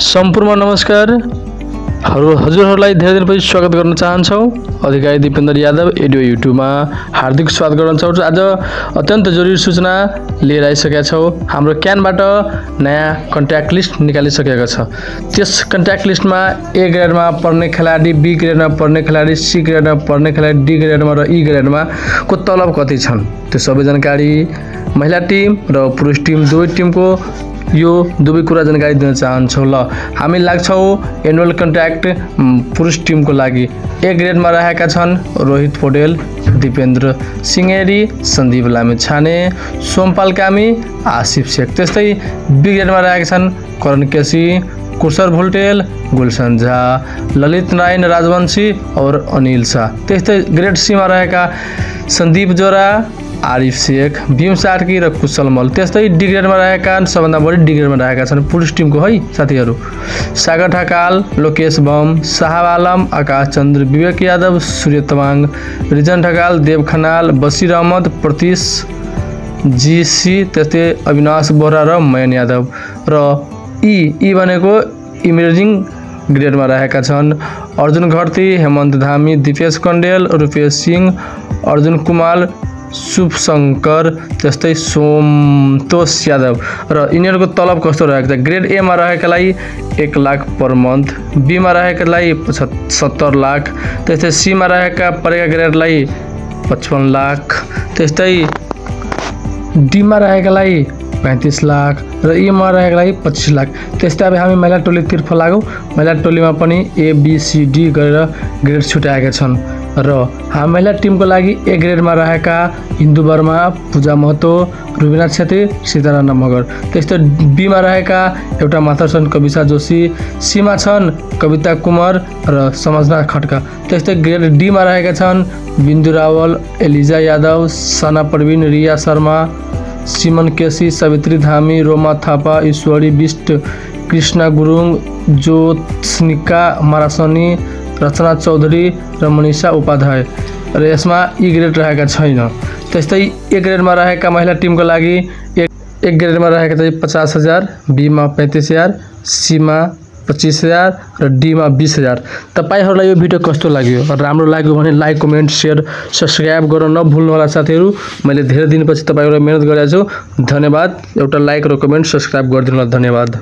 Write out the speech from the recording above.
सम्पूर्ण नमस्कार। हजुरहरूलाई धेरै दिनपछि स्वागत गर्न चाहन्छौँ। अधिकारी दिपेन्द्र यादव एडियो युट्युबमा हार्दिक स्वागत गर्न चाहन्छु। आज अत्यन्त जरुरी सूचना लिएर आइसकेका छौँ। हाम्रो क्यानबाट नयाँ कन्ट्याक्ट लिस्ट निकालिसकेको छ। त्यस कन्ट्याक्ट लिस्टमा ए ग्रेडमा पढ्ने खेलाडी, बी ग्रेडमा पढ्ने खेलाडी, सी ग्रेडमा पढ्ने खेलाडी, डी ग्रेडमा र ई ग्रेडमा को तलब कति छन् त्यो सबै जानकारी महिला टिम र पुरुष टिम दुवै टिमको यो दुवै कुरा जानकारी दिन चाहन्छौँ। ल हामी लाग्छौँ एनुअल कन्ट्याक्ट पुरुष टिमको लागि। ए ग्रेडमा रहेका छन् रोहित पौडेल, दिपेन्द्र सिंहेरी, सन्दीप लामिछाने, सोमपाल कामी, आसिफ शेख। त्यस्तै बी ग्रेडमा रहेका छन् करण केसी, कुशर भुल्टेल, गुलशन झा, ललित नारायण राजवंशी और अनिल शाह। त्यस्तै ग्रेड सीमा रहेका सन्दीप जोरा, आरिफ शेख, भीम सार्की र कुशल मल। त्यस्तै डी ग्रेडमा रहेका सबभन्दा बढी डी ग्रेडमा रहेका छन् पुरुष टिमको है साथीहरू सागर ढकाल, लोकेश बम, साहब आलम, आकाश चन्द्र, विवेक यादव, सूर्य तवाङ, रिजन ढकाल, देव खनाल, बसिर अहमद, प्रतीश जीसी। त्यस्तै अविनाश बोहरा र मयन यादव। र ई भनेको इमर्जिङ ग्रेडमा रहेका छन् अर्जुन घरती, हेमन्त धामी, दिपेश कण्डेल, रूपेश सिंह, अर्जुन कुमार, शुभ शङ्कर। त्यस्तै सोमतोष यादव। र यिनीहरूको तलब कस्तो रहेको छ? ग्रेड ए मा रहेकालाई 1 लाख पर मन्थ, बी मा रहेकालाई 70 लाख, त्यस्तै सी मा रहेका परेका ग्रेडलाई 55 लाख, त्यस्तै डी मा रहेकालाई 35 लाख र ई मा रहेकालाई 25 लाख। त्यस्तै अब हामी महिला टोलीतर्फ लागौँ। महिला टोलीमा पनि ए बी सी डी गरेर ग्रेड छुट्याएका छन्। र हामी महिला टिमको लागि ए ग्रेडमा रहेका हिन्दू वर्मा, पूजा महतो, रुबिना छेत्री, सीताराम मगर। त्यस्तै बीमा रहेका एउटा मात्र छन् कविता जोशी, सीमा छन् कविता कुमार र समझना खड्का। त्यस्तै ग्रेड डीमा रहेका छन् बिन्दु रावल, एलिजा यादव, सना प्रवीण, रिया शर्मा, सिमन केसी, सवित्री धामी, रोमा थापा, ईश्वरी बिष्ट, कृष्णा गुरुङ, ज्योत्स्निका मारासनी, रचना चौधरी र मनिषा उपाध्याय। र यसमा ई ग्रेड रहेका छैन। त्यस्तै ए ग्रेडमा रहेका महिला टिमको लागि एक ग्रेडमा रहेका चाहिँ 50,000, बीमा 35,000, सीमा 25,000 र डीमा 20,000। तपाईहरूलाई यो भिडियो कस्तो लाग्यो? राम्रो लाग्यो भने लाइक, कमेन्ट, सेयर, सब्सक्राइब गर्न नभुल्नुहोला साथीहरू। मैले धेरै दिनपछि तपाईहरूलाई मेहनत गरेको छु। धन्यवाद। एउटा लाइक र कमेन्ट, सब्सक्राइब गरिदिनु होला। धन्यवाद।